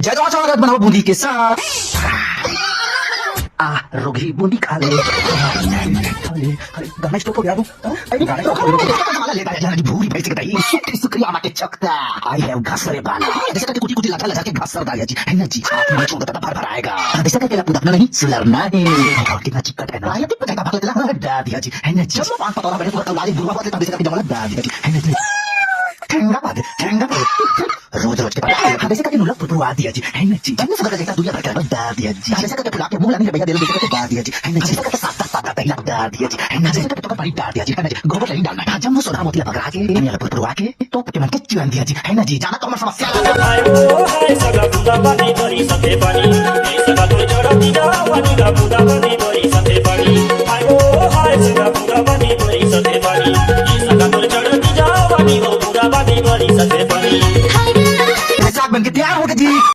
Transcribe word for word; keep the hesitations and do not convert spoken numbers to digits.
जय जोहार, स्वागत बनाओ बूंदी के साथ। आ, रोगही बूंदी खा ले। खा ले, खा ले। गाना stop हो गया वो। हाँ? अरे, गाना stop हो गया। वाला ले दाई जी, भूरी भैंस के दही। शुक्र, शुक्रिया माँ के चकता। I have घसरे बाला। जैसे करके कुटी कुटी लगा लगा के घसर दाई जी। है ना जी? हाथ में छोड़ देता भर भर आएगा। हाँ, जैसे करके पूरा अपना नहीं सुलरना है। और कितना चिकट है ना। हाँ, ये तो जाएगा भाग लेता। हाँ, डाल दिया जी। है ना जी? जब मैं पान पतोरा बने, पूरा तौला दे, बुढ़वा होते, तब जैसे करके जमला डाल दिया जी। है ना जी? ठेंगा बांध, ठेंगा बांध। रोज रोज के बाद, हाँ, जैसे करके नूला फुफुआ दिया जी। है ना जी? जब मैं सुबह का जैसा दुनिया भर का डाल दिया जी। जैसे करके फुला के मुंह लानी भैया दे दो, जैसे करके डाल दिया जी। है ना जी? जैसे करके सादा सादा दही डाल दिया जी। है ना जी? जैसे करके तो बड़ी डाल दिया जी। है ना जी? गोबर नहीं डालना है। हाँ, जब मैं सोना मोती लगा के, ये वाला फुफुआ के, तो के मन के चुन दिया जी। है ना जी? जाना तो हमारी समस्या।